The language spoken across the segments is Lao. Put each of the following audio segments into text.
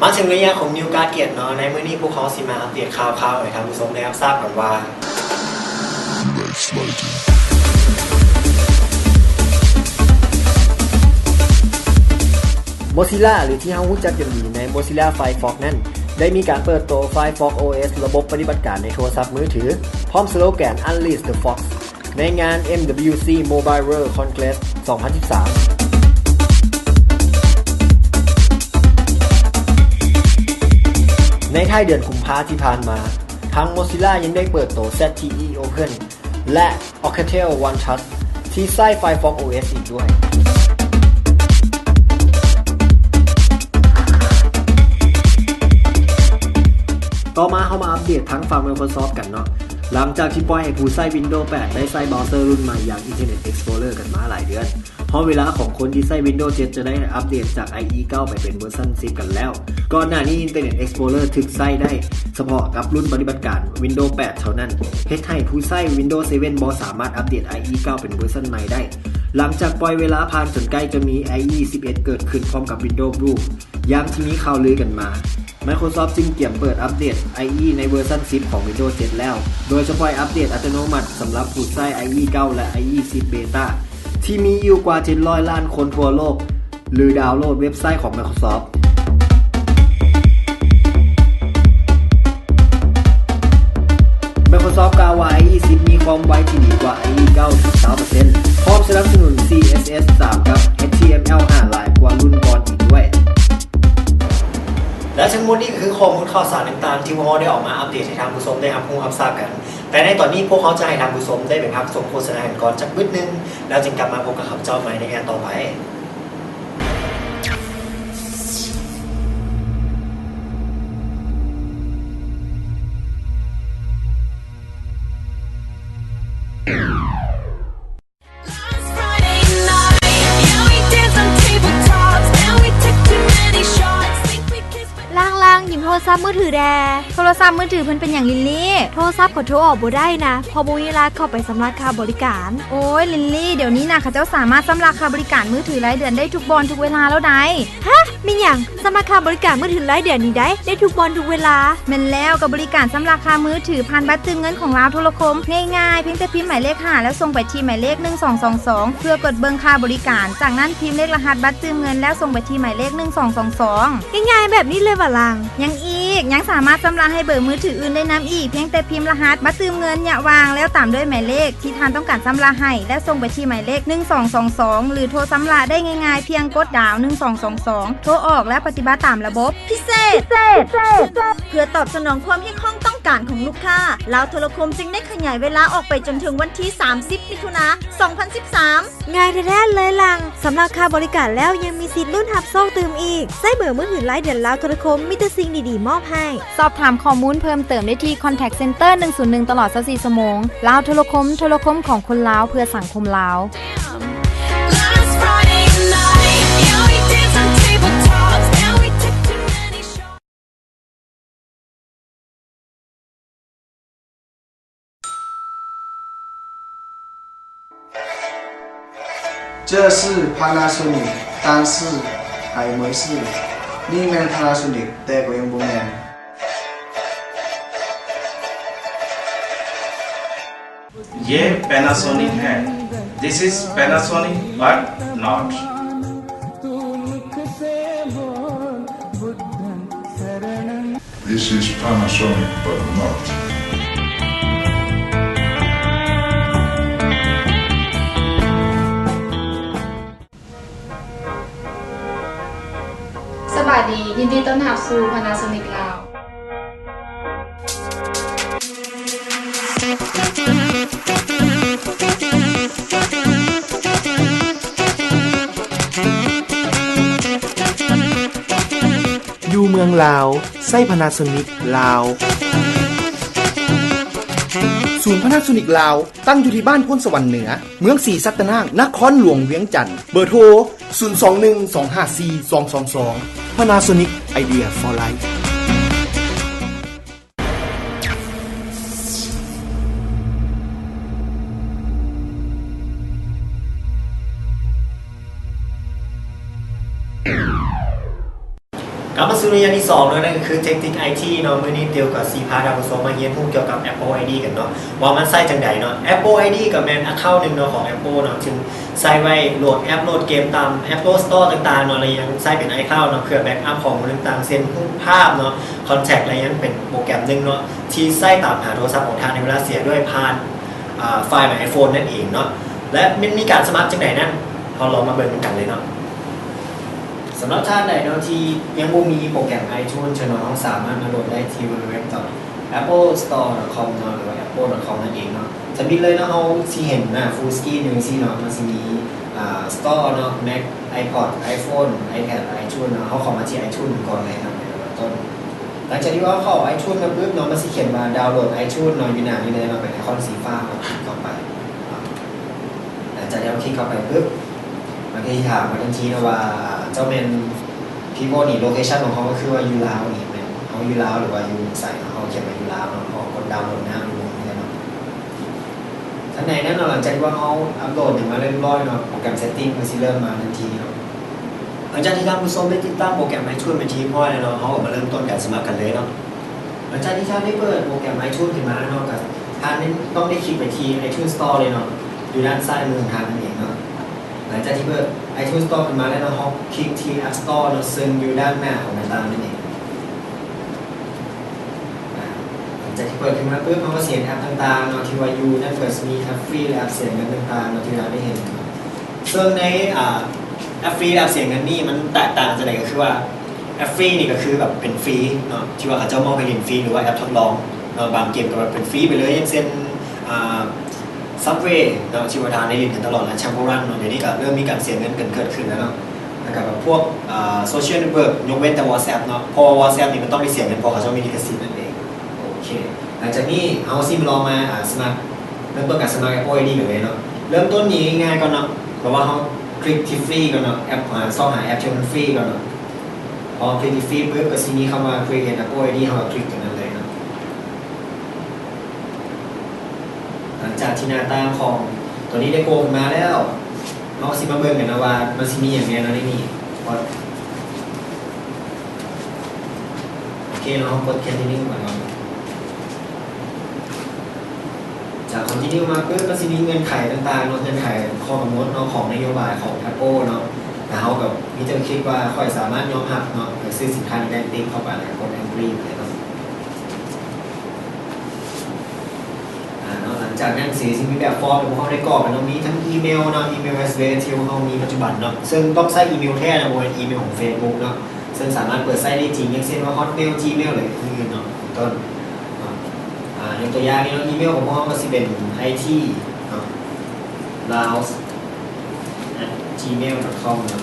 ມາເຖິງໄລຍະຂອງນິວກາດເກດເນາະ, ໃນມື້ນີ້ພວກເຮົາຊິມາອັບເດດຂ່າວໆໃຫ້ທ່ານຜູ້ຊົມໄດ້ຮັບຊາບກັນວ່າ ໂມຊິລາ ຫຼືທີ່ເຮົາຮູ້ຈັກກັນດີໃນໂມຊິລາໄຟຟອກນັ້ນ ໄດ້ມີການເປີດໂຕໄຟຟອກໂອເອສ ລະບົບປະຕິບັດການໃນໂທລະສັບມືຖື ພ້ອມສະໂລແກນ Unleash the Fox ໃນງານ ເອັມດັບເບິນຢູຊີ Mobile World Congress ສອງພັນສິບສາມ ໃນທ້າຍເດືອນກຸມພາທີ່ຜ່ານມາ, ທາງໂມຊິລາຍັງໄດ້ເປີດໂຕ ແຊັດທີອີ Open ແລະ Alcatel One Touch ທີ່ໃຊ້ໄຟຟອກໂອເອສອີກດ້ວຍ. ຕໍ່ມາເຮົາມາອັບເດດທາງຝັ່ງ Microsoft ກັນເນາະ. ຫຼັງຈາກທີ່ປ່ອຍໃຫ້ຜູ້ໃຊ້ Windows ແປດ ໄດ້ໃຊ້ເບຣາເຊີລຸ້ນໃໝ່ຢ່າງ Internet Explorer ກັນມາຫຼາຍເດືອນ, ຮອດເວລາຂອງຄົນທີ່ໃຊ້ Windows ເຈັດ ຈະໄດ້ອັບເດດຈາກ IE ເກົ້າ ໄປເປັນເວີຊັນ ສິບ ກັນແລ້ວ. ກ່ອນໜ້ານີ້ Internet Explorer ຖືກໃຊ້ໄດ້ສະເພາະກັບລຸ້ນປະຕິບັດການ Windows ແປດ ເທົ່ານັ້ນ, ເຮັດໃຫ້ຜູ້ໃຊ້ Windows ເຊເວັນ ບໍ່ສາມາດອັບເດດ IE ເກົ້າ ເປັນເວີຊັນໃໝ່ໄດ້. ຫຼັງຈາກປ່ອຍເວລາຜ່ານຈົນໃກ້ຈະມີ IE ສິບເອັດ ເກີດຂຶ້ນພ້ອມກັບ Windows Blue ຢ່າງທີ່ມີຂ່າວລືກັນມາ, Microsoft ຈຶ່ງກຽມເປີດອັບເດດ IE ໃນເວີຊັນ ສິບ ຂອງ Windows ເຈັດ ແລ້ວ, ໂດຍສະເພາະອັບເດດອັດຕະໂນມັດສຳລັບຜູ້ໃຊ້ IE ເກົ້າ ແລະ IE ສິບ Beta ທີ່ມີຢູ່ກວ່າ ເຈັດຮ້ອຍລ້ານຄົນທົ່ວໂລກ ຫຼື ດາວໂຫຼດເວັບໄຊຂອງ Microsoft. Microsoft ກ່າວວ່າ IE ສິບ ມີຄວາມໄວທີ່ດີກວ່າ IE ເກົ້າ ເກົ້າເປີເຊັນ ພ້ອມສະໜັບສະໜູນ CSS ສາມ ກັບ HTML ຫ້າ ຫຼາຍກວ່າລຸ້ນກ່ອນອີກດ້ວຍ. ແລະ ທັງໝົດນີ້ກໍຄືຂໍ້ມູນຂ່າວສານຕ່າງໆ ທີ່ພວກເຮົາໄດ້ອອກມາອັບເດດໃຫ້ທ່ານຜູ້ຊົມໄດ້ຮັບຮູ້ຮັບຊາບກັນ. ແຕ່ໃນຕອນນີ້ພວກເຮົາຈະໃຫ້ທ່ານຜູ້ຊົມໄດ້ໄປພັກຊົມໂຄສະນາກັນກ່ອນຈັກບຶດໜຶ່ງ ແລ້ວຈຶ່ງກັບມາພົບກັບຂ້າພະເຈົ້າໃໝ່ໃນງານຕໍ່ໄປ. ຫຼັ່ງໆ ຢືມໂທລະສັບມືຖືແດ່. ໂທລະສັບມືຖືເພິ່ນເປັນຫຍັງລິນລີ້? ໂທລະສັບກໍໂທອອກບໍ່ໄດ້ນະ ເພາະບໍ່ມີເວລາເຂົ້າໄປຊຳລະຄ່າບໍລິການ. ໂອ້ຍ ລິນລີ້ ດຽວນີ້ນະ ເຂົາເຈົ້າສາມາດຊຳລະຄ່າບໍລິການມືຖືລາຍເດືອນໄດ້ທຸກບ່ອນທຸກເວລາແລ້ວໃດ໋. ຮະ? ແມ່ນຫຍັງ? ຊຳລະຄ່າບໍລິການມືຖືລາຍເດືອນນີ້ໄດ້ ໄດ້ທຸກບ່ອນທຸກເວລາ? ແມ່ນແລ້ວ, ກັບບໍລິການຊຳລະຄ່າມືຖືຜ່ານບັດຕື່ມເງິນຂອງລາວໂທລະຄົມ ງ່າຍໆ ພຽງແຕ່ພິມໝາຍເລກຫ້າ ແລ້ວສົ່ງໄປທີ່ໝາຍເລກໜຶ່ງສອງສອງສອງ ເພື່ອກົດເບິ່ງຄ່າບໍລິການ. ຈາກນັ້ນພິມເລກລະຫັດບັດຕື່ມເງິນ ແລ້ວສົ່ງໄປທີ່ໝາຍເລກໜຶ່ງສອງສອງສອງ. ງ່າຍໆແບບນີ້ເລີຍຫວາຫຼັ່ງ? ຍັງອີກ, ຍັງສາມາດຊຳລະໃຫ້ເບີມືຖືອື່ນໄດ້ນຳອີກ, ພຽງແຕ່ພິມລະຫັດບັດຕື່ມເງິນ ຍະຫວ່າງ ແລ້ວຕາມດ້ວຍໝາຍເລກ ທີ່ທ່ານຕ້ອງການຊຳລະໃຫ້ ແລະ ສົ່ງໄປທີ່ໝາຍເລກໜຶ່ງສອງສອງສອງ ຫຼື ໂທຊຳລະໄດ້ງ່າຍໆ ພຽງກົດດາວໜຶ່ງສອງສອງສອງ ໂທອອກ ແລະ ປະຕິບັດຕາມລະບົບ. ພິເສດ ເພື່ອຕອບສະໜອງຄວາມຮຽກຮ້ອງຕ້ອງການຂອງລູກຄ້າ, ລາວໂທລະຄົມຈຶ່ງໄດ້ຂະຫຍາຍເວລາອອກໄປຈົນເຖິງວັນທີສາມສິບ ມິຖຸນາ ສອງພັນສິບສາມ. ງ່າຍແທ້ໆເລີຍຫຼັ່ງ, ສຳລັບຄ່າບໍລິການແລ້ວຍັງມີສິດລຸ້ນຮັບໂຊກຕື່ມອີກ. ໃຊ້ເບີມືຖືລາຍເດືອນລາວໂທລະຄົມ ມີແຕ່ສິ່ງດີໆມອບໃຫ້. ສອບຖາມຂໍ້ມູນເພີ່ມເຕີມໄດ້ທີ່ Contact Center ໜຶ່ງສູນໜຶ່ງ ຕະຫຼອດຊາວສີ່ຊົ່ວໂມງ. ລາວໂທລະຄົມ, ໂທລະຄົມຂອງຄົນລາວ ເພື່ອສັງຄົມລາວ. 这是 Panasonic 单四 还没事，你们 Panasonic แต่ก็ยังบ่แม่น. ये Panasonic है। This is Panasonic but not. This is Panasonic but not. ສະບາຍດີ, ຍິນດີຕ້ອນຮັບສູ່ Panasonic ລາວ. ຢູ່ເມືອງລາວ ໃຊ້ Panasonic ລາວ. ສູນ Panasonic ລາວ ຕັ້ງຢູ່ທີ່ບ້ານໂພນສະຫວັນເໜືອ, ເມືອງສີສັດຕະນາກ, ນະຄອນຫຼວງວຽງຈັນ. ເບີໂທ ສູນສອງໜຶ່ງ ສອງຫ້າສີ່ ສອງສອງສອງ. Panasonic, idea for life. ກັບມາສູ່ໃນຢ່າງທີສອງເນາະ, ນັ້ນກໍຄືເທັກນິກໄອທີເນາະ. ມື້ນີ້ຕິວກໍຊິພາທ່ານຜູ້ຊົມມາຮຽນຮູ້ກ່ຽວກັບ Apple ໄອ ດີ ກັນເນາະ ວ່າມັນໃຊ້ຈັ່ງໃດເນາະ. Apple ໄອ ດີ ກໍແມ່ນ account ໜຶ່ງເນາະ ຂອງ Apple ເນາະ ຊຶ່ງໃຊ້ໄວ້ໂຫຼດແອັບ ໂຫຼດເກມຕາມ Apple Store ຕ່າງໆເນາະ ແລະ ຍັງໃຊ້ເປັນ iCloud ເນາະ ເພື່ອ backup ຂໍ້ມູນຕ່າງໆ ເຊັ່ນ ຮູບພາບເນາະ, contact ແລະ ຍັງເປັນໂປຣແກຣມໜຶ່ງເນາະ ທີ່ໃຊ້ຕາມຫາໂທລະສັບຂອງທ່ານໃນເວລາເສຍດ້ວຍຜ່ານ ອ່າ ໄຟລ໌ໃນ iPhone ນັ້ນເອງເນາະ. ແລະ ມັນມີການສະໝັກຈັ່ງໃດນັ້ນ ເຮົາລອງມາເບິ່ງນຳກັນເລີຍເນາະ. ສຳລັບທ່ານໃດເນາະທີ່ຍັງບໍ່ມີໂປຣແກຣມ iTunes ເນາະ ເຮົາສາມາດມາໂຫຼດໄດ້ທີ່ www.appleStore.com ເນາະ ຫຼືວ່າ apple.com ນັ້ນເອງເນາະ. ທຳອິດເລີຍເນາະ ເຮົາຊິເຫັນໜ້າ full screen ຢູ່ຈັ່ງຊີ້ເນາະ, ມັນຊິມີ ອ່າ Store ເນາະ Mac, iPod, iPhone, iPad, iTunes ເນາະ. ເຮົາເຂົ້າມາທີ່ iTunes ກ່ອນເລີຍເນາະ ເປັນເລີ່ມຕົ້ນ. ຫຼັງຈາກທີ່ວ່າເຮົາເຂົ້າ iTunes ມາປຶບເນາະ ມັນຊິຂຽນວ່າ Download iTunes ເນາະ ຢູ່ໜ້ານີ້ເລີຍເນາະ ເປັນໄອຄອນສີຟ້າ ເຮົາຄລິກເຂົ້າໄປເນາະ. ຫຼັງຈາກທີ່ເຮົາຄລິກເຂົ້າໄປປຶບ ມັນກໍຊິຖາມມາທັນທີເນາະວ່າ ເຈົ້າແມ່ນ Pivo ນີ້ location ຂອງເຮົາກໍຄືວ່າຢູ່ລາວນີ້ ແມ່ນເຮົາຢູ່ລາວ ຫຼືວ່າຢູ່ໃສເນາະ. ເຮົາຂຽນວ່າຢູ່ລາວເນາະ ເຮົາກໍກົດ download now ຢູ່ເບິ່ງນີ້ແຫຼະເນາະ. ທັງໃນນັ້ນເນາະ ຫຼັງຈາກທີ່ວ່າເຮົາອັບໂຫຼດຫຍັງມາຮຽບຮ້ອຍເນາະ ໂປຣແກຣມ setting ມັນຊິເລີ່ມມາທັນທີເນາະ. ຫຼັງຈາກທີ່ທ່ານຜູ້ຊົມໄດ້ຕິດຕັ້ງໂປຣແກຣມ iTunes ເປັນທີ່ຮຽບຮ້ອຍແລ້ວເນາະ ເຮົາກໍມາເລີ່ມຕົ້ນການສະໝັກກັນເລີຍເນາະ. ຫຼັງຈາກທີ່ທ່ານໄດ້ເປີດໂປຣແກຣມ iTunes ຂຶ້ນມາເນາະ ກໍທ່ານຕ້ອງໄດ້ຄລິກໄປທີ່ iTunes Store ເລີຍເນາະ ຢູ່ດ້ານຊ້າຍມືຂອງທ່ານນັ້ນເອງເນາະ. ຫຼັງຈາກທີ່ເປີດ iTunes Store ຂຶ້ນມາແລ້ວເນາະ ເຮົາຄລິກທີ່ App Store ເນາະ ເຊິ່ງຢູ່ດ້ານໜ້າຂອງໜ້າຕ່າງນັ້ນເອງ. ອ່າ ຫຼັງຈາກທີ່ເປີດຂຶ້ນມາປຶບ ເຮົາກໍຊິເຫັນແອັບຕ່າງໆເນາະ ທີ່ວ່າຢູ່ນັ້ນ ກໍຊິມີແອັບຟຣີ ແລະ ແອັບເສຍເງິນຕ່າງໆເນາະ ທີ່ວ່າໄດ້ເຫັນ. ເຊິ່ງໃນ ອ່າ ແອັບຟຣີ ແລະ ແອັບເສຍເງິນນີ້ ມັນແຕກຕ່າງຈັ່ງໃດ ກໍຄືວ່າ ແອັບຟຣີນີ້ກໍຄືແບບເປັນຟຣີເນາະ ທີ່ວ່າເຂົາເຈົ້າມອບໃຫ້ຫຼິ້ນຟຣີ ຫຼືວ່າແອັບທົດລອງເນາະ. ບາງເກມກໍແບບເປັນຟຣີໄປເລີຍ ຢ່າງເຊັ່ນ ອ່າ Subway ເນາະ ທີ່ວ່າທ່ານໄດ້ຫຼິ້ນກັນຕະຫຼອດນະ Temple Run ເນາະ. ດຽວນີ້ກໍເລີ່ມມີການເສຍເງິນກັນເກີດຂຶ້ນແລ້ວເນາະ. ແລ້ວກໍແບບພວກ ອ່າ social network ຍົກເວັ້ນແຕ່ WhatsApp ເນາະ ເພາະວ່າ WhatsApp ນີ້ມັນຕ້ອງໄດ້ເສຍເງິນ ເພາະເຂົາເຈົ້າມີລິຂະສິດນັ້ນເອງ. ໂອເຄ ຫຼັງຈາກນີ້ເຮົາຊິມາລອງມາ ອ່າ ສະໝັກ ເລີ່ມຕົ້ນການສະໝັກ Apple ໄອດີ ກັນເລີຍເນາະ. ເລີ່ມຕົ້ນນີ້ງ່າຍໆກ່ອນເນາະ ແບບວ່າເຮົາຄລິກທີ່ຟຣີກ່ອນເນາະ ແອັບ ອ່າ ຊອກຫາແອັບທີ່ມັນຟຣີກ່ອນເນາະ. ພໍເຮົາຄລິກທີ່ຟຣີປຶບ ກໍຊິມີຄຳວ່າ Create Apple ໄອດີ ເຮົາກໍຄລິກຕົງນັ້ນເລີຍເນາະ. ຫຼັງຈາກທີ່ໜ້າຕ່າງຂອງຕົວນີ້ໄດ້ໂຜ່ຂຶ້ນມາແລ້ວ ເຮົາກໍຊິມາເບິ່ງກັນເນາະວ່າມັນຊິມີຫຍັງແດ່ເນາະໃນນີ້. ໂອເຄເນາະ ເຮົາກົດ Continue ກ່ອນເນາະ. ຈາກ Continue ມາປຶບ ມັນຊິມີເງື່ອນໄຂຕ່າງໆເນາະ ເງື່ອນໄຂຂໍ້ກຳນົດເນາະ ຂອງນະໂຍບາຍຂອງ Apple ເນາະ. ແລ້ວເຮົາກໍມີແຕ່ຄລິກວ່າ ຂ້ອຍສາມາດຍອມຮັບເນາະ ແລ້ວຊື້ສິນຄ້ານີ້ໄດ້ ຕິກເຂົ້າໄປ ແລ້ວກໍກົດ Agree ໄປເນາະ. ອ່າ ເນາະ ຫຼັງຈາກນັ້ນຊິ ຊິມີແບບຟອມໃຫ້ພວກເຮົາໄດ້ກອກກັນເນາະ ມີທັງອີເມວເນາະ ອີເມວ address ທີ່ພວກເຮົາມີປັດຈຸບັນເນາະ ເຊິ່ງຕ້ອງໃຊ້ອີເມວແທ້ເນາະ ບໍ່ແມ່ນອີເມວຂອງ Facebook ເນາະ ເຊິ່ງສາມາດເປີດໃຊ້ໄດ້ຈິງ ຢ່າງເຊັ່ນວ່າ Hotmail Gmail ຫຼື ອື່ນໆເນາະ ເປັນຕົ້ນ. ອ່າ ຍົກຕົວຢ່າງນີ້ເນາະ ອີເມວຂອງພວກເຮົາກໍຊິເປັນ ໄອທີ ເນາະ laos at gmail dot com ເນາະ.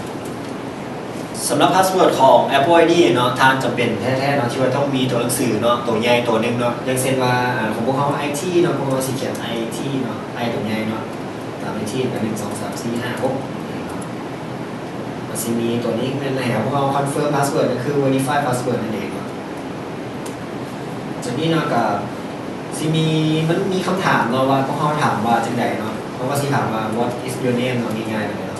ສຳລັບ password ຂອງ Apple ໄອດີ ເນາະ ທ່ານຈຳເປັນແທ້ໆເນາະ ທີ່ວ່າຕ້ອງມີຕົວໜັງສືເນາະ ໂຕໃຫຍ່ໂຕໜຶ່ງເນາະ. ຢ່າງເຊັ່ນວ່າ ອ່າ ຂອງພວກເຮົາ ໄອທີ ເນາະ ພວກເຮົາຊິຂຽນ ໄອທີ ເນາະ ໄອໂຕໃຫຍ່ເນາະ ຕາມ ໄອທີ ກໍ ໜຶ່ງ ສອງ ສາມ ສີ່ ຫ້າ ຫົກ ເນາະ. ກໍຊິມີຕົວນີ້ແມ່ນໃຫ້ພວກເຮົາ confirm password ກໍຄື verify password ນັ້ນເອງເນາະ. ຈາກນີ້ເນາະ ກໍຊິມີ ມັນມີຄຳຖາມເນາະ ວ່າພວກເຮົາຖາມວ່າຈັ່ງໃດເນາະ. ເຮົາກໍຊິຖາມວ່າ What is your name ເນາະ ງ່າຍໆເລີຍເນາະ.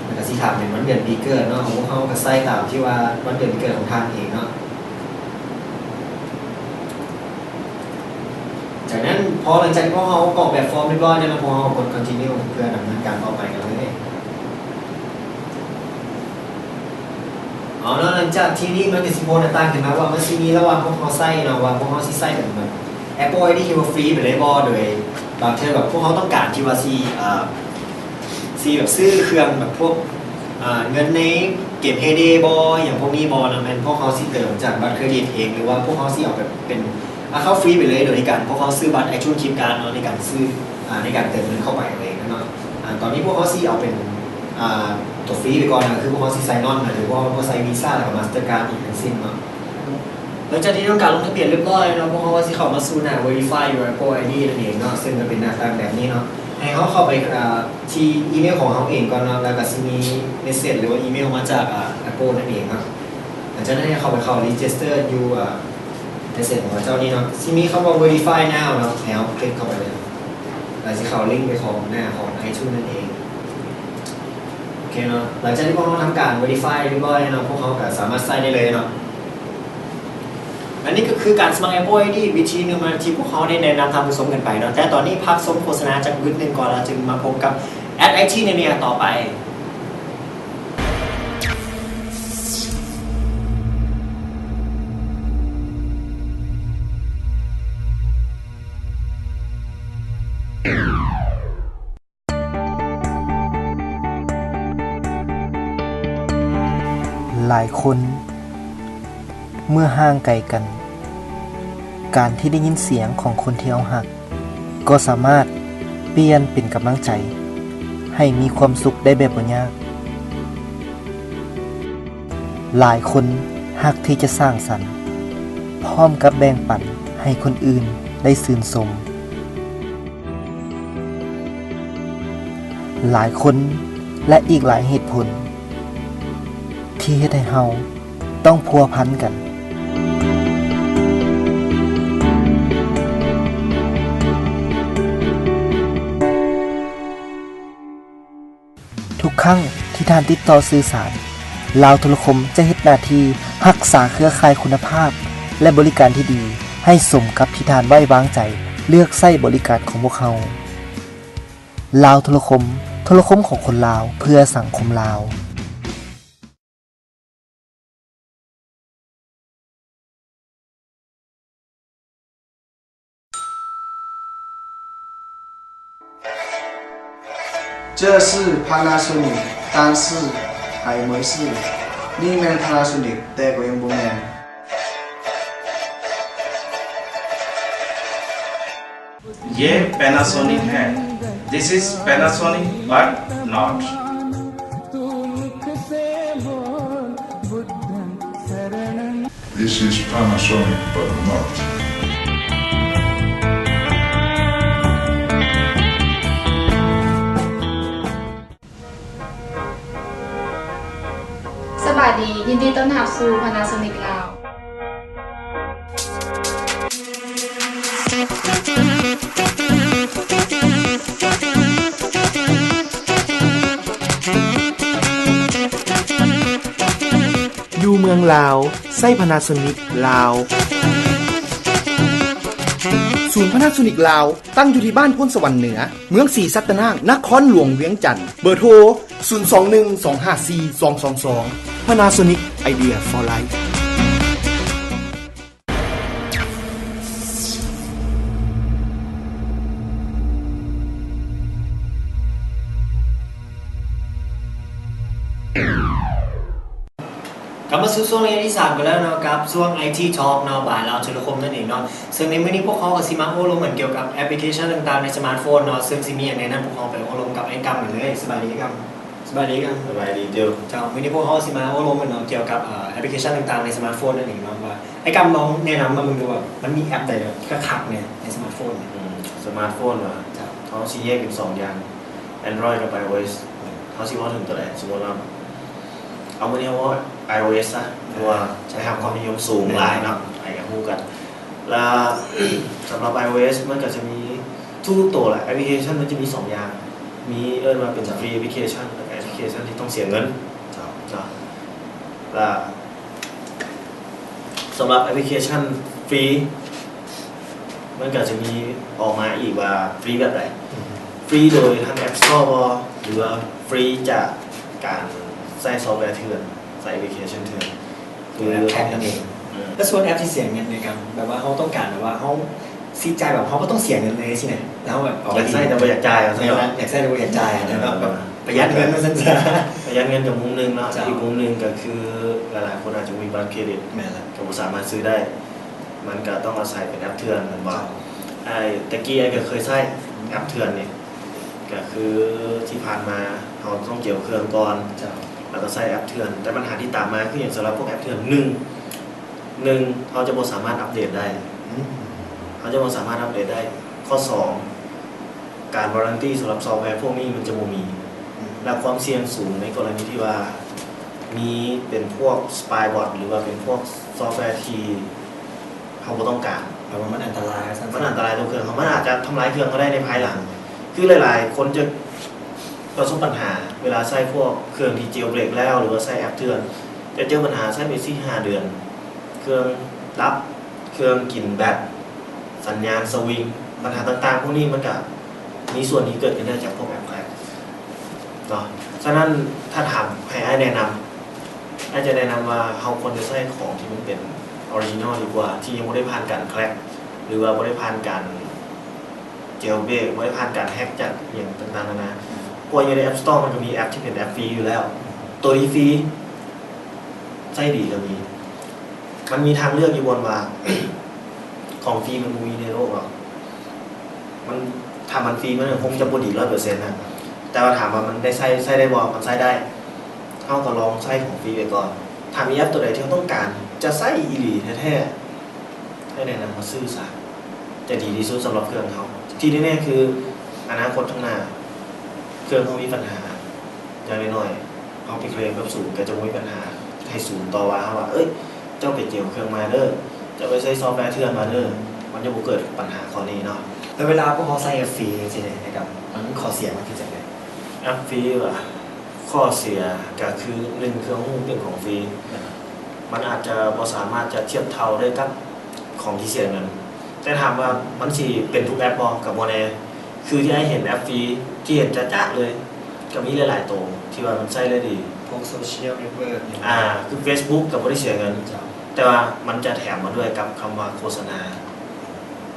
ແລ້ວກໍຊິຖາມເປັນວັນເດືອນປີເກີດເນາະ ຂອງພວກເຮົາກໍໃສ່ຕາມທີ່ວ່າວັນເດືອນປີເກີດຂອງທ່ານເອງເນາະ. ຈາກນັ້ນ ພໍຫຼັງຈາກທີ່ພວກເຮົາກອກແບບຟອມຮຽບຮ້ອຍແລ້ວເນາະ ພວກເຮົາກໍກົດ Continue ເພື່ອດຳເນີນການຕໍ່ໄປກັນເລີຍ. ເອົາເນາະ ຫຼັງຈາກທີ່ນີ້ມັນກໍຊິໂພສໜ້າຕ່າງຂຶ້ນມາວ່າ ມັນຊິມີລະຫວ່າງພວກເຮົາໃຊ້ເນາະ ວ່າພວກເຮົາຊິໃຊ້ເປັນແບບ Apple ໄອດີ ທີ່ວ່າຟຣີໄປເລີຍບໍ່ ໂດຍບາງເທື່ອແບບພວກເຮົາຕ້ອງການທີ່ວ່າຊິ ເອີ ຊິແບບຊື້ເຄື່ອງແບບພວກ ເອີ ເງິນໃນເກມ Hay Day ບໍ່ ຫຍັງພວກນີ້ບໍ່ເນາະ ແມ່ນພວກເຮົາຊິເຕີມຈາກບັດເຄຣດິດເອງ ຫຼືວ່າພວກເຮົາຊິເອົາແບບເປັນ ອາ ເຂົ້າຟຣີໄປເລີຍ ໂດຍການພວກເຮົາຊື້ບັດ iTunes Gift Card ເນາະ ໃນການຊື້ ອາ ໃນການເຕີມເງິນເຂົ້າໄປເອງເນາະ. ອາ ຕອນນີ້ພວກເຮົາຊິເອົາເປັນ ອາ ຕົວຟຣີໄປກ່ອນນະ ຄືພວກເຮົາຊິ sign on ນະ ຫຼືວ່າພວກເຮົາໃຊ້ Visa ແລ້ວກໍ Mastercard ອີກທັງສິ້ນເນາະ. ຫຼັງຈາກທີ່ທຳການລົງທະບຽນຮຽບຮ້ອຍແລ້ວເນາະ ພວກເຮົາກໍຊິເຂົ້າມາສູ່ໜ້າ Verify Your Apple ໄອດີ ນັ້ນເອງເນາະ ເຊິ່ງກໍເປັນໜ້າຕ່າງແບບນີ້ເນາະ. ໃຫ້ເຮົາເຂົ້າໄປ ອາ ທີ່ອີເມວຂອງເຮົາເອງກ່ອນເນາະ ແລ້ວກໍຊິມີ message ຫຼືວ່າອີເມວມາຈາກ ອາ Apple ນັ້ນເອງເນາະ. ຫຼັງຈາກນັ້ນໃຫ້ເຂົ້າໄປເຂົ້າ register ຢູ່ ອາ message ຂອງເຂົາເຈົ້ານີ້ເນາະ ຊິມີຄຳວ່າ verify now ເນາະ ໃຫ້ເຮົາຄລິກເຂົ້າໄປເລີຍ ແລ້ວຊິເຂົ້າລິ້ງໄປຂອງໜ້າຂອງ iTunes ນັ້ນເອງ. ໂອເຄເນາະ ຫຼັງຈາກທີ່ພວກເຮົາທຳການ verify ຮຽບຮ້ອຍແລ້ວເນາະ ພວກເຮົາກໍສາມາດໃຊ້ໄດ້ເລີຍເນາະ. ແລະນີ້ກໍຄືການສະໝັກ Apple ໄອດີ ວິທີໜຶ່ງທີ່ພວກເຮົາໄດ້ແນະນຳທ່ານຜູ້ຊົມກັນໄປເນາະ ແຕ່ຕອນນີ້ພັກຊົມໂຄສະນາຈັກບຶດໜຶ່ງກ່ອນ ແລ້ວຈຶ່ງມາພົບກັບ Ad ໄອທີ ໃນໄລຍະຕໍ່ໄປ. ຫຼາຍຄົນເມື່ອຫ່າງໄກກັນ, ການທີ່ໄດ້ຍິນສຽງຂອງຄົນທີ່ເຮົາຮັກ ກໍສາມາດປ່ຽນເປັນກຳລັງໃຈໃຫ້ມີຄວາມສຸກໄດ້ແບບບໍ່ຍາກ. ຫຼາຍຄົນຮັກທີ່ຈະສ້າງສັນ ພ້ອມກັບແບ່ງປັນໃຫ້ຄົນອື່ນໄດ້ຊື່ນຊົມ. ຫຼາຍຄົນ ແລະ ອີກຫຼາຍເຫດຜົນ ທີ່ເຮັດໃຫ້ເຮົາຕ້ອງພົວພັນກັນ. ທຸກຄັ້ງທີ່ທ່ານຕິດຕໍ່ສື່ສານ, ລາວໂທລະຄົມຈະເຮັດໜ້າທີ່ຮັກສາເຄືອຂ່າຍຄຸນນະພາບ ແລະ ບໍລິການທີ່ດີ ໃຫ້ສົມກັບທີ່ທ່ານໄວ້ວາງໃຈເລືອກໃຊ້ບໍລິການຂອງພວກເຮົາ. ລາວໂທລະຄົມ, ໂທລະຄົມຂອງຄົນລາວ ເພື່ອສັງຄົມລາວ. 这是Panasonic，但是还没事。ນີ້ແມ່ນພານາໂຊນິກ ແຕ່ກໍຍັງບໍ່ແມ່ນ. ये पैनासोनिक है। This is Panasonic, but not. This is Panasonic, but not. ສະບາຍດີ, ຍິນດີຕ້ອນຮັບສູ່ພານາໂຊນິກລາວ. ຢູ່ເມືອງລາວ ໃຊ້ພານາໂຊນິກລາວ. ສູນພານາໂຊນິກລາວ ຕັ້ງຢູ່ທີ່ບ້ານໂພນສະຫວັນເໜືອ ເມືອງສີສັດຕະນາກ ນະຄອນຫຼວງວຽງຈັນ. ເບີໂທ ສູນສອງໜຶ່ງ ສອງຫ້າສີ່ ສອງສອງສອງ. Panasonic, idea for life. ກັບມາສູ່ຊ່ວງໄລຍະທີສາມກັນແລ້ວເນາະ ກັບຊ່ວງ ໄອທີ Talk ເນາະ by ລາວທຸລະຄົມນັ້ນເອງເນາະ. ເຊິ່ງໃນມື້ນີ້ພວກເຮົາກໍຊິມາໂອ້ລົມກັນກ່ຽວກັບແອັບພລິເຄຊັນຕ່າງໆໃນສະມາດໂຟນເນາະ, ເຊິ່ງຊິມີຫຍັງແນ່ນັ້ນ ພວກເຮົາໄປໂອ້ລົມກັບອ້າຍກຳກັນເລີຍ. ສະບາຍດີອ້າຍກຳ. ສະບາຍດີ ສະບາຍດີ ເຈົ້າ. ເຈົ້າ, ມື້ນີ້ພວກເຮົາຊິມາໂອ້ລົມກັນເນາະ ກ່ຽວກັບ ເອີ ແອັບພລິເຄຊັນຕ່າງໆໃນສະມາດໂຟນນັ້ນເອງເນາະ ວ່າອ້າຍກຳລອງແນະນຳມາເບິ່ງດູວ່າ ມັນມີແອັບໃດແບບຄັກໆແດ່ໃນສະມາດໂຟນ. ອືມ ສະມາດໂຟນຫວາ? ເຈົ້າ. ເຮົາຊິແຍກເປັນສອງຢ່າງ Android ກັບ iOS. ເຮົາຊິເວົ້າເຖິງຕົວໃດ? ສົມມຸດວ່າ ເອົາມື້ນີ້ເຮົາເວົ້າ iOS ຊະ ເພາະວ່າໄດ້ຮັບຄວາມນິຍົມສູງຫຼາຍເນາະ ໃຜກໍຮູ້ກັນ. ແລ້ວສຳລັບ iOS ມັນກໍຈະມີທຸກໆໂຕແຫຼະ ແອັບພລິເຄຊັນມັນຈະມີສອງຢ່າງ ມີເອີ້ນວ່າເປັນ free application ແລ້ວກໍແອັບພລິເຄຊັນທີ່ຕ້ອງເສຍເງິນເນາະ. ແລ້ວ ສຳລັບແອັບພລິເຄຊັນຟຣີ ມັນກໍຈະມີອອກມາອີກວ່າຟຣີແບບໃດ? ຟຣີໂດຍທາງ App Store ບໍ ຫຼືວ່າຟຣີຈາກການໃຊ້ຊອບແວເຖື່ອນ ໃຊ້ແອັບພລິເຄຊັນເຖື່ອນ ຄືແອັບແທຣັກນັ້ນເອງ. ແລ້ວສ່ວນແອັບທີ່ເສຍເງິນເດ ກຳ ແບບວ່າເຮົາຕ້ອງການແບບວ່າເຮົາ ຊິຈ່າຍແບບເຮົາບໍ່ຕ້ອງເສຍເງິນເລີຍຊີ້ນະ ແລ້ວເຮົາແບບ ຢາກໃຊ້ແຕ່ບໍ່ຢາກຈ່າຍ ແມ່ນລະ ຢາກໃຊ້ແຕ່ບໍ່ຢາກຈ່າຍ ແລ້ວກໍປະຢັດເງິນວ່າຊັ້ນຊະ. ປະຢັດເງິນກໍມຸມໜຶ່ງເນາະ ອີກມຸມໜຶ່ງກໍຄື ຫຼາຍໆຄົນອາດຈະບໍ່ມີບັດເຄຣດິດ ແມ່ນລະ ກໍບໍ່ສາມາດຊື້ໄດ້ ມັນກໍຕ້ອງອາໄສເປັນແອັບເຖື່ອນແມ່ນບໍ່? ອ້າຍ ແຕ່ກີ້ອ້າຍກໍເຄີຍໃຊ້ແອັບເຖື່ອນນີ້ ກໍຄືທີ່ຜ່ານມາເຮົາຕ້ອງເຈວເຄື່ອງກ່ອນ ແລ້ວກໍໃຊ້ແອັບເຖື່ອນ ແຕ່ບັນຫາທີ່ຕາມມາຄືຫຍັງ? ສຳລັບພວກແອັບເຖື່ອນ ໜຶ່ງ ໜຶ່ງ ເຮົາຈະບໍ່ສາມາດອັບເດດໄດ້ ເຮົາຈະບໍ່ສາມາດອັບເດດໄດ້. ຂໍ້ສອງ ການ warranty ສຳລັບຊອບແວພວກນີ້ມັນຈະບໍ່ມີ ແລະ ຄວາມສ່ຽງສູງໃນກໍລະນີທີ່ວ່າມີເປັນພວກ spyware ຫຼືວ່າເປັນພວກຊອບແວທີ່ເຮົາບໍ່ຕ້ອງການ ແປວ່າມັນອັນຕະລາຍວ່າຊັ້ນ ມັນອັນຕະລາຍຕໍ່ເຄື່ອງເຮົາ ມັນອາດຈະທຳລາຍເຄື່ອງເຮົາໄດ້ໃນພາຍຫຼັງ. ຄືຫຼາຍໆຄົນຈະປະສົບບັນຫາເວລາໃຊ້ພວກເຄື່ອງທີ່ jailbreak ແລ້ວ ຫຼືວ່າໃຊ້ແອັບເຖື່ອນ ຈະເຈີບັນຫາໃຊ້ໄປສີ່ຫ້າເດືອນ ເຄື່ອງດັບ ເຄື່ອງກິນແບັດ ສັນຍານສະວິງ ບັນຫາຕ່າງໆພວກນີ້ມັນກະມີສ່ວນທີ່ເກີດຂຶ້ນໄດ້ຈາກພວກແອັບແຄຣັກເນາະ. ສະນັ້ນ ຖ້າຖາມໃຫ້ອ້າຍແນະນຳ ອ້າຍຈະແນະນຳວ່າເຮົາຄວນຈະໃຊ້ຂອງທີ່ມັນເປັນ original ດີກວ່າ ທີ່ຍັງບໍ່ໄດ້ຜ່ານການແຄຣັກ ຫຼືວ່າບໍ່ໄດ້ຜ່ານການ jailbreak ບໍ່ໄດ້ຜ່ານການແຮັກຈາກອີ່ຫຍັງຕ່າງໆນານາ. ເພາະວ່າຢູ່ໃນ App Store ມັນກໍມີແອັບທີ່ເປັນແອັບຟຣີຢູ່ແລ້ວ ໂຕທີ່ຟຣີ ໃຊ້ດີກໍມີ. ມັນມີທາງເລືອກຢູ່ບ່ອນວ່າ ຂອງຟຣີມັນບໍ່ມີໃນໂລກດອກ ມັນ ຖ້າມັນຟຣີມັນກໍຄົງຈະບໍ່ດີຮ້ອຍເປີເຊັນນະ ແຕ່ວ່າຖາມວ່າມັນໄດ້ໃຊ້ ໃຊ້ໄດ້ບໍ່? ມັນໃຊ້ໄດ້ ເຮົາກໍລອງໃຊ້ຂອງຟຣີໄປກ່ອນ. ຖ້າມີແອັບຕົວໃດທີ່ເຮົາຕ້ອງການຈະໃຊ້ອີ່ຫຼີແທ້ໆ ໃຫ້ແນະນຳມາຊື້ຊະ ຈະດີທີ່ສຸດສຳລັບເຄື່ອງເຮົາ. ທີ່ແນ່ໆຄື ອະນາຄົດຂ້າງໜ້າ ເຄື່ອງເຮົາມີບັນຫາ ຢ່າງໜ້ອຍໆ ເຮົາໄປເຄລມກັບສູນ ກໍຈະບໍ່ມີບັນຫາ ໃຫ້ສູນຕໍ່ວ່າເຮົາວ່າ ເອີຍ ເຈົ້າໄປເຈວເຄື່ອງມາເດີ ເຈົ້າໄປໃຊ້ຊອບແວເຖື່ອນມາເດີ, ມັນຈະບໍ່ເກີດບັນຫາຂໍ້ນີ້ເນາະ. ແລ້ວເວລາພວກເຮົາໃຊ້ແອັບຟຣີຈັ່ງຊີ້ເດ ໃນການ ມັນ ຂໍ້ເສຍມັນຄືຈັ່ງໃດ? ແອັບຟຣີຫວາ? ຂໍ້ເສຍກໍຄື ໜຶ່ງ ເຄື່ອງຮູ້ເປັນຂອງຟຣີ ມັນອາດຈະບໍ່ສາມາດຈະທຽບເທົ່າໄດ້ກັບຂອງທີ່ເສຍເງິນ. ແຕ່ຖາມວ່າມັນຊິເປັນທຸກແອັບບໍ່? ກໍບໍ່ແນ່. ຄືທີ່ອ້າຍເຫັນແອັບຟຣີ ທີ່ເຫັນຈະໆເລີຍ ກໍມີຫຼາຍໆໂຕທີ່ວ່າມັນໃຊ້ໄດ້ດີ. ພວກ social network ຫຍັງ ອ່າ ຄື Facebook ກໍບໍ່ໄດ້ເສຍເງິນ ເຈົ້າ ແຕ່ວ່າມັນຈະແຖມມາດ້ວຍກັບຄຳວ່າໂຄສະນາ.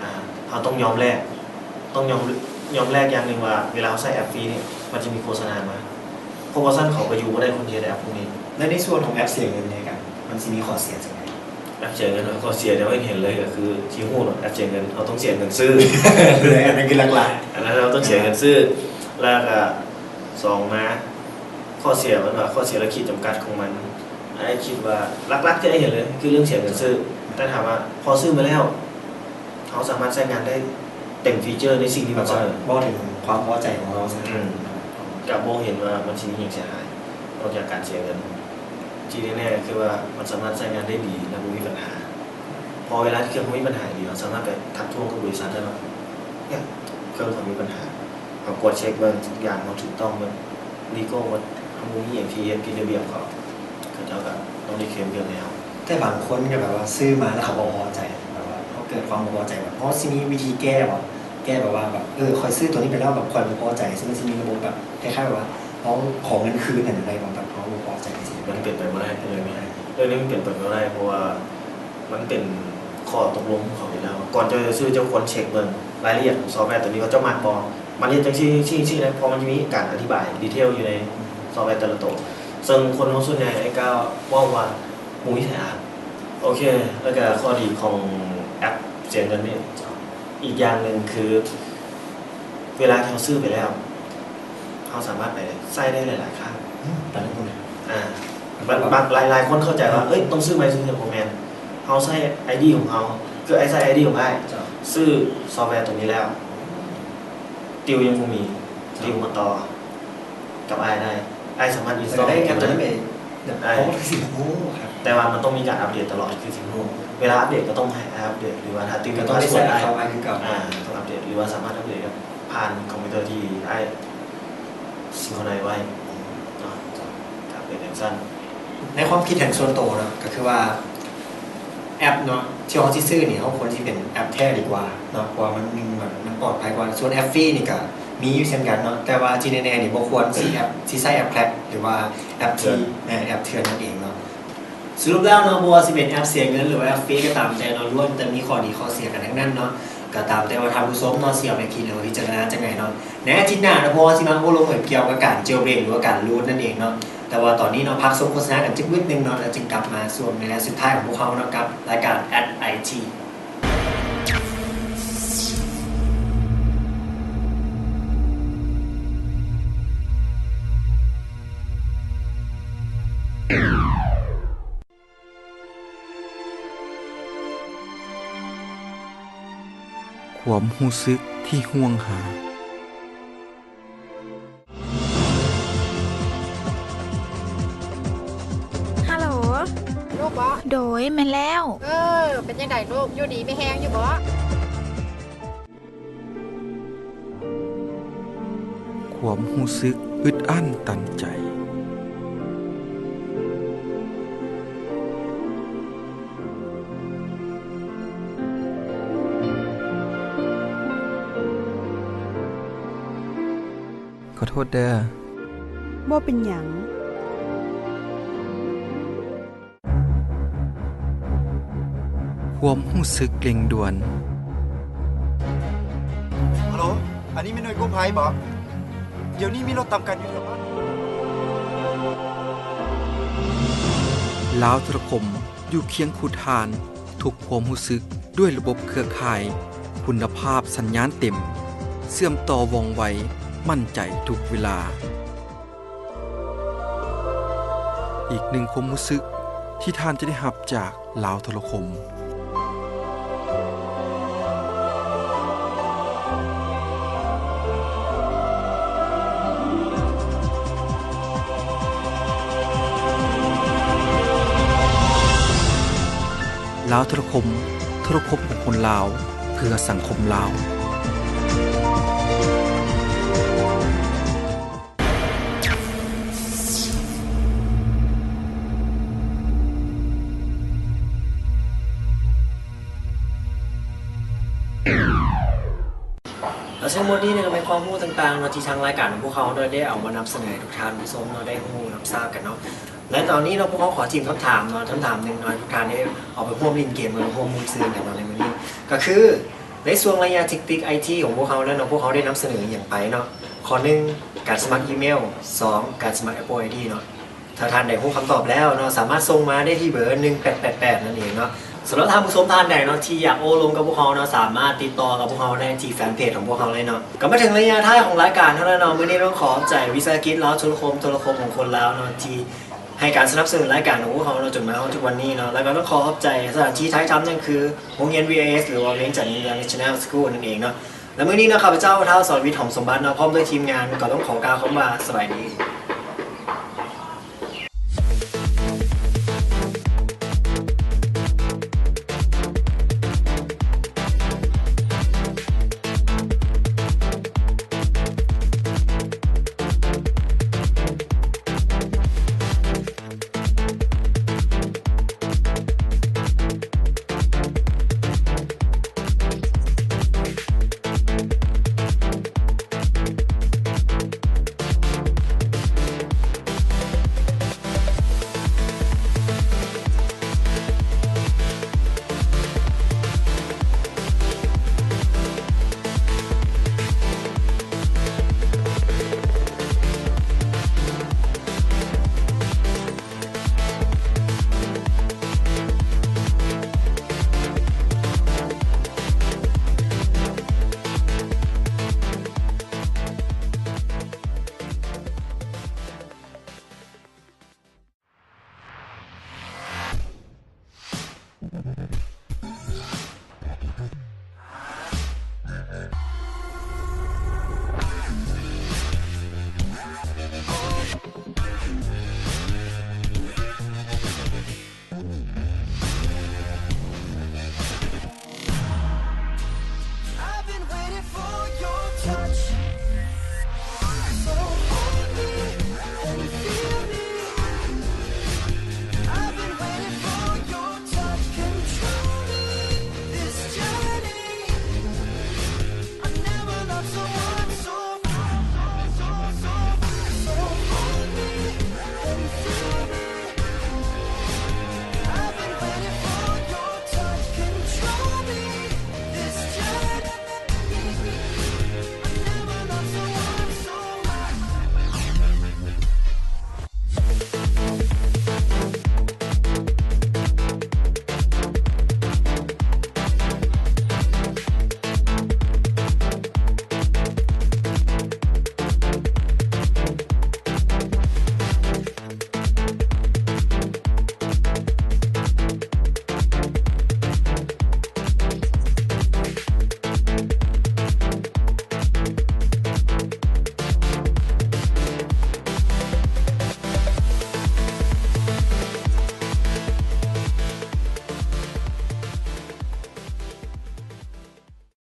ອ່າ ເຮົາຕ້ອງຍອມແລກ ຕ້ອງຍອມ ຍອມແລກຢ່າງໜຶ່ງວ່າ ເວລາເຮົາໃຊ້ແອັບຟຣີນີ້ ມັນຈະມີໂຄສະນາມາ ເພາະບໍ່ຊັ້ນເຂົາກໍຢູ່ບໍ່ໄດ້ ຄົນທີ່ເຮັດແອັບພວກນີ້. ແລະ ໃນສ່ວນຂອງແອັບເສຍເງິນນີ້ກະ ມັນຊິມີຂໍ້ເສຍຈັ່ງໃດ? ແອັບເສຍເງິນ ຂໍ້ເສຍທີ່ເຮົາເຫັນເລີຍກະຄືທີ່ຮູ້ເນາະ ແອັບເສຍເງິນ ເຮົາຕ້ອງເສຍເງິນຊື້ ອັນນັ້ນຄືຫຼັກໆ ອັນນັ້ນເຮົາຕ້ອງເສຍເງິນຊື້ ແລ້ວກະສອງມາ ຂໍ້ເສຍ ເພິ່ນວ່າຂໍ້ເສຍ ແລະ ຂີດຈຳກັດຂອງມັນ ອ້າຍຄິດວ່າຫຼັກໆທີ່ອ້າຍເຫັນເລີຍຄືເລື່ອງເສຍເງິນຊື້ ແຕ່ຖາມວ່າພໍຊື້ມາແລ້ວ ເຮົາສາມາດໃຊ້ງານໄດ້ເຕັມຟີເຈີໃນສິ່ງທີ່ມັນສະເໜີ ເວົ້າເຖິງຄວາມພໍໃຈຂອງເຮົາ ອືມ ກະບໍ່ເຫັນວ່າມັນຊິມີຫຍັງເສຍຫາຍ ນອກຈາກການເສຍເງິນ ທີ່ແນ່ໆຄືວ່າມັນສາມາດໃຊ້ງານໄດ້ດີ ແລະ ບໍ່ມີບັນຫາ ເພາະເວລາທີ່ເຄື່ອງເຮົາມີບັນຫາອີ່ຫຼີ ເຮົາສາມາດໄປທັກທ້ວງກັບບໍລິສັດໄດ້ວ່າ ເອີຍ ເຄື່ອງຂ້ອຍມີບັນຫາ ເຮົາກວດເຊັກເບິ່ງທຸກຢ່າງ ເຮົາຖືກຕ້ອງເບິດ ເຮົາບໍ່ມີຫຍັງທີ່ເຮັດຜິດລະບຽບເຂົາ ເຂົາເຈົ້າກະຕ້ອງໄດ້ເຄລມເລື່ອງໃຫ້ເຮົາ. ແຕ່ບາງຄົນກະແບບວ່າຊື້ມາແລ້ວເຂົາບໍ່ພໍໃຈ ແບບວ່າເຮົາເກີດຄວາມບໍ່ພໍໃຈ ແບບເຮົາຊິມີວິທີແກ້ບໍ່? ແກ້ແບບວ່າແບບ ເອີ ຂ້ອຍຊື້ໂຕນີ້ໄປແລ້ວ ແບບຂ້ອຍບໍ່ພໍໃຈ ຊິມັນຊິມີລະບົບແບບຄ້າຍໆແບບວ່າເຮົາຂໍເງິນຄືນຫັ້ນນະ ໄດ້ບໍ່? ແບບເຮົາບໍ່ພໍໃຈຈັ່ງຊີ້ ມັນເປັນໄປບໍ່ໄດ້ ເລື່ອງນີ້ ເລື່ອງນີ້ມັນເປັນໄປບໍ່ໄດ້ ເພາະວ່າ ມັນເປັນຂໍ້ຕົກລົງຂອງເຂົາຢູ່ແລ້ວ ກ່ອນເຈົ້າຈະຊື້ ເຈົ້າຄວນເຊັກເບິ່ງລາຍລະອຽດຂອງຊອບແວຕົວນີ້ວ່າເຈົ້າມັກບໍ່? ມັນເຮັດຈັ່ງຊີ້ ຊີ້ ຊີ້ນະ ເພາະມັນຈະມີການອະທິບາຍດີເທວຢູ່ໃນຊອບແວແຕ່ລະໂຕ ເຊິ່ງຄົນເຮົາສ່ວນໃຫຍ່ ອ້າຍກ້າເວົ້າວ່າບໍ່ມີໃຜອ່ານ. ໂອເຄ ແລ້ວກະຂໍ້ດີຂອງແອັບເສຍເງິນນີ້ ອີກຢ່າງໜຶ່ງຄື ເວລາທີ່ເຮົາຊື້ໄປແລ້ວ ເຮົາສາມາດໄປໃຊ້ໄດ້ຫຼາຍໆຄັ້ງ ອືມ ປານນັ້ນພຸ້ນນະ ອາ ບາງ ບາງ ຫຼາຍໆຄົນເຂົ້າໃຈວ່າ ເອີຍ ຕ້ອງຊື້ໃໝ່ ຊື້ ບໍ່ແມ່ນ ເຮົາໃຊ້ໄອດີຂອງເຮົາ ຄືອ້າຍໃຊ້ໄອດີຂອງອ້າຍ ເຈົ້າ ຊື້ຊອບແວຕົວນີ້ແລ້ວ ຕິວຍັງບໍ່ມີ ເຈົ້າ ຕິວມາຕໍ່ກັບອ້າຍໄດ້ ອ້າຍສາມາດ install ໄດ້ກັບຕົວນັ້ນເອງ ໄດ້ ເພາະມັນຄືຊິຮູ້ຄັກ ແຕ່ວ່າມັນຕ້ອງມີການອັບເດດຕະຫຼອດ ຄືຊິຮູ້ ເວລາອັບເດດກະຕ້ອງໃຫ້ອັບເດດ ຫຼືວ່າຖ້າຕື່ມ ກະຕ້ອງໄດ້ໃຊ້ password ອ້າຍຄືເກົ່າ ອາ ຕ້ອງອັບເດດ ຫຼືວ່າສາມາດອັບເດດກັບ ຜ່ານຄອມພິວເຕີທີ່ອ້າຍຊິງໂຄໄນໄວ້ເນາະ ກະເປັນຈັ່ງຊັ້ນ. ໃນຄວາມຄິດເຫັນສ່ວນໂຕເນາະ ກະຄືວ່າແອັບເນາະ ທີ່ເຮົາຊິຊື້ນີ້ ເຮົາຄວນຊິເປັນແອັບແທ້ດີກວ່າເນາະ ເພາະວ່າມັນ ມັນ ມັນປອດໄພກວ່າ ສ່ວນແອັບຟຣີນີ້ກະມີຢູ່ເຊັ່ນກັນເນາະ ແຕ່ວ່າທີ່ແນ່ໆນີ້ບໍ່ຄວນຊິແອັບ ຊິໃຊ້ແອັບແຄຣັກ ຫຼືວ່າແອັບທີ່ ເຖື່ອນ ແມ່ນ ແອັບເຖື່ອນນັ້ນເອງເນາະ. ສະຫຼຸບແລ້ວເນາະ ບໍ່ວ່າຊິເປັນແອັບເສຍເງິນ ຫຼືວ່າແອັບຟຣີກະຕາມແຕ່ເນາະ ລ້ວນແຕ່ມີຂໍ້ດີຂໍ້ເສຍກັນທັງນັ້ນເນາະ ກະຕາມແຕ່ວ່າທ່ານຜູ້ຊົມເນາະ ຊິເອົາໄປຄິດ ຫຼືວ່າພິຈາລະນາຈັ່ງໃດເນາະ. ໃນອາທິດໜ້າເນາະ ພວກເຮົາຊິມາໂອ້ລົມກັນກ່ຽວກັບການເຈວເບຣກ ຫຼືວ່າການຮູດນັ້ນເອງເນາະ ແຕ່ວ່າຕອນນີ້ເນາະ ພັກຊົມໂຄສະນາກັນຈັກບຶດໜຶ່ງເນາະ ແລ້ວຈຶ່ງກັບມາສູ່ໃນໄລຟ໌ສຸດທ້າຍຂອງພວກເຮົາເນາະ ກັບລາຍການ ແອັດ ໄອ ທີ. ຄວາມຮູ້ສຶກທີ່ຫ່ວງຫາ. ຮັລໂຫຼ ລູກບໍ? ໂດຍ ແມ່ນແລ້ວ. ເອີ ເປັນຈັ່ງໃດລູກ? ຢູ່ດີມີແຮງຢູ່ບໍ? ຄວາມຮູ້ສຶກອຶດອັ້ນຕັນໃຈ. ຂໍໂທດເດີ້. ບໍ່ເປັນຫຍັງ. ຄວາມຮູ້ສຶກເລັ່ງດ່ວນ. ຮັລໂຫຼ ອັນນີ້ແມ່ນໜ່ວຍກູ້ໄພບໍ? ດຽວນີ້ມີລົດຕາມກັນຢູ່ແຖວບ້ານ. ລາວໂທລະຄົມ ຢູ່ຄຽງຄູ່ທ່ານ ທຸກຄວາມຮູ້ສຶກ ດ້ວຍລະບົບເຄືອຂ່າຍ ຄຸນນະພາບສັນຍານເຕັມ ເຊື່ອມຕໍ່ວ່ອງໄວ ໝັ້ນໃຈທຸກເວລາ. ອີກໜຶ່ງຄວາມຮູ້ສຶກທີ່ທ່ານຈະໄດ້ຮັບຈາກລາວໂທລະຄົມ. ລາວໂທລະຄົມ, ໂທລະຄົມຂອງຄົນລາວ ເພື່ອສັງຄົມລາວ. ແລະ ທັງໝົດນີ້ນີ້ກໍແມ່ນຄວາມຮູ້ຕ່າງໆເນາະ ທີ່ທາງລາຍການຂອງພວກເຮົາເນາະ ໄດ້ເອົາມານຳສະເໜີໃຫ້ທຸກທ່ານຜູ້ຊົມເນາະ ໄດ້ຮູ້ຮັບຊາບກັນເນາະ. ແລະ ຕອນນີ້ເນາະ ພວກເຮົາຂໍຖິ້ມຄຳຖາມເນາະ ຄຳຖາມໜຶ່ງເນາະ ໃຫ້ທຸກທ່ານໄດ້ເອົາໄປຮ່ວມຫຼິ້ນເກມ ແລະ ຮ່ວມມ່ວນຊື່ນກັນເນາະ ໃນມື້ນີ້ ກໍຄື ໃນຊ່ວງໄລຍະທິກຕິກໄອທີຂອງພວກເຮົານັ້ນເນາະ ພວກເຮົາໄດ້ນຳສະເໜີອີ່ຫຍັງໄປເນາະ? ຂໍ້ໜຶ່ງ ການສະໝັກອີເມວ, ສອງ ການສະໝັກ Apple ໄອ ດີ ເນາະ. ຖ້າທ່ານໃດຮູ້ຄຳຕອບແລ້ວເນາະ ສາມາດສົ່ງມາໄດ້ທີ່ເບີໜຶ່ງແປດແປດແປດນັ້ນເອງເນາະ. ສຳລັບທ່ານຜູ້ຊົມທ່ານໃດເນາະ ທີ່ຢາກໂອ້ລົມກັບພວກເຮົາເນາະ ສາມາດຕິດຕໍ່ກັບພວກເຮົາໄດ້ທີ່ແຟນເພຈຂອງພວກເຮົາເລີຍເນາະ. ກໍມາເຖິງໄລຍະທ້າຍຂອງລາຍການເທົ່ານັ້ນເນາະ. ມື້ນີ້ຕ້ອງຂໍຂອບໃຈວິສາຫະກິດລາວໂທລະຄົມ ໂທລະຄົມຂອງຄົນລາວເນາະ ທີ່ໃຫ້ການສະໜັບສະໜູນລາຍການຂອງພວກເຮົາເນາະ ຈົນມາຮອດທຸກວັນນີ້ເນາະ. ແລ້ວກໍຕ້ອງຂໍຂອບໃຈສະຖານທີ່ຖ່າຍທຳ ນັ້ນຄືໂຮງຮຽນ ວີໄອເອສ ຫຼືວ່າ ວຽງຈັນ International School ນັ້ນເອງເນາະ. ແລະ ມື້ນີ້ເນາະ ຂ້າພະເຈົ້າ ທ້າວ ສອນວິດ ຫອມສົມບັດເນາະ ພ້ອມດ້ວຍທີມງານ ກໍຕ້ອງຂໍກ່າວຄຳວ່າ ສະບາຍດີ.